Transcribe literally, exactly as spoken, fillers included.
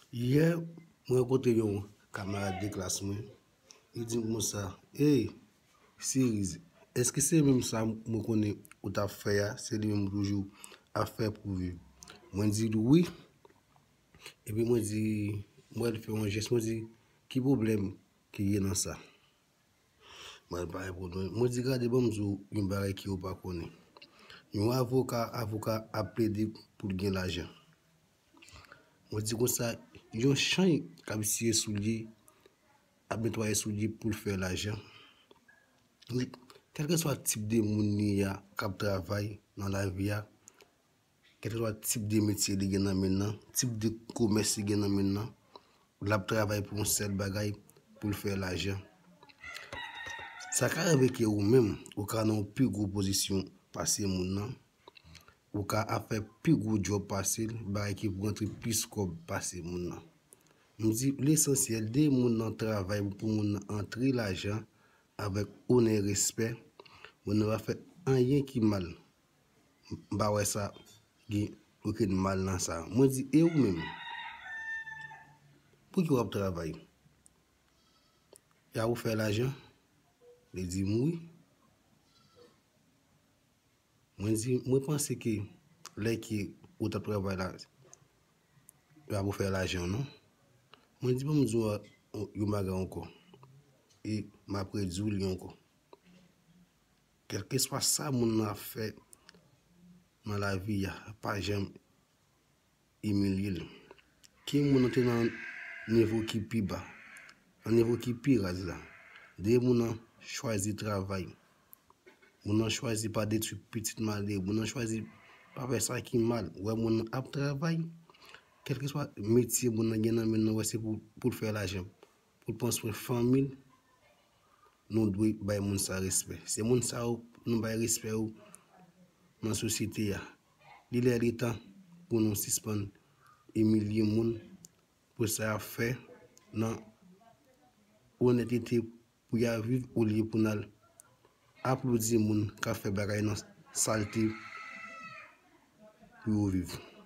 Yè, mwen rankontre yon kamarad de klas mwen. Li di m konsa, "Ey, Siriz, èske se menm sa mwen konnen ou t ap fè a, se li menm ou toujou ap fè pou viv?" Mwen di l wi. Epi mwen di, mwen fè yon jès, mwen di, "Ki pwoblèm ki gen nan sa?" Mwen pa reponn mwen. Mwen di, "Gade, ban m di w yon bagay ke ou pa konnen. Yon avoka, avoka ap plede pou l gen lajan." Mwen di konsa, yon chay k ap siye soulye, ap netwaye soulye pou l fè lajan. Li, kèlkeswa tip de moun li ye a, k ap travay nan lavi a, kèlkeswa tip de metye li gen nan men l nan, tip de komès li gen nan men l nan, l ap travay pou yon sèl bagay, pou l fè lajan. Sa ka rive ke ou menm, ou ka nan yon pi gwo pozisyon pase moun nan, ou ka ap fè pi gwo djòb pase l, bagay ki pou rantre plis kòb pase moun nan. M di, lesansyèl, de moun nan travay pou moun nan antre lajan avèk onè, respè, moun nan pa fè anyen ki mal. M pa wè sa gen okenn mal nan sa. Mwen di, "E ou menm? Pou ki w ap travay? E a ou fè lajan?" Li di m, "Wi." Mwen di, "Mwen panse ke lè ke ou t ap travay la, e a pou fè lajan, non?" Mwen di, "Ban m di w yon bagay ankò. E m ap redi w li ankò. Kèlkeswa sa moun nan ap fè nan lavi a, pa janm imilye l. Ke moun nan te nan nivo ki pi ba, nan nivo ki pi raz la, de moun nan chwazi travay. Moun nan chwazi pa detwi pitit malere. Moun nan chwazi pa fè sa ki mal. Ou wè moun nan ap travay, kèlkeswa metye moun nan gen nan men l, ou wè se pou, pou l fè lajan, pou l pran swen fanmi l, nou dwe bay moun sa respè. Se moun sa yo nou bay respè yo nan sosyete a. Li lè li tan pou nou sispann imilye moun pou sa y ap fè nan onètete pou y a viv olye pou n al aplodi moun k ap fè bagay nan salte pou yo viv."